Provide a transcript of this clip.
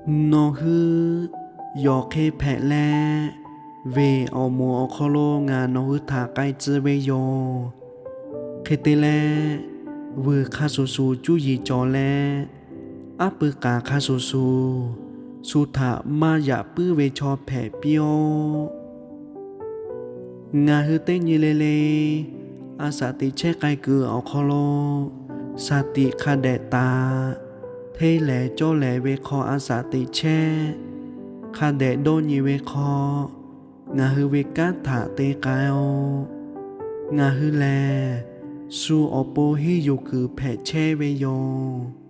Nawˬ hui yawˬ hk'e hpehꞈ leh, veˬ awˬ moˍ awˬ hk'aw lo ngaˬ nawˬ hui htaꞈ k'ai tcuh ve yoˬ. Hk'e te leh, vuiˬ hk'a shuˍ shuˍ cuˇ yiˍ cawˬ leh, aˉ pui k'aˍ hk'a shuˍ shuˍ shu htaꞈ maˇ yaꞈ puiˉ ve chaw hpehꞈ piˇ-oˆ. Ngaˬ hui teˇ nyi le le a shaꞈ teꞈ chehˇ k'ai kuiˬ awˬ hk'aw lo, shaˍ tiꞈ hk'a dehꞈ taˍ, hteˇ lehˍ cawˇ lehˍ ve hk'aw a shaꞈ teꞈ chehˇ, hk'a dehꞈ dawˇ nyi ve hk'aw, ngaˬ hui ve kanˉ htaꞈ te k'ai-o. Ngaˬ hui lehˬ, shu awˬ pon henˇ yuˬ kuiˬ hpehꞈ chehˇ ve yoˬ.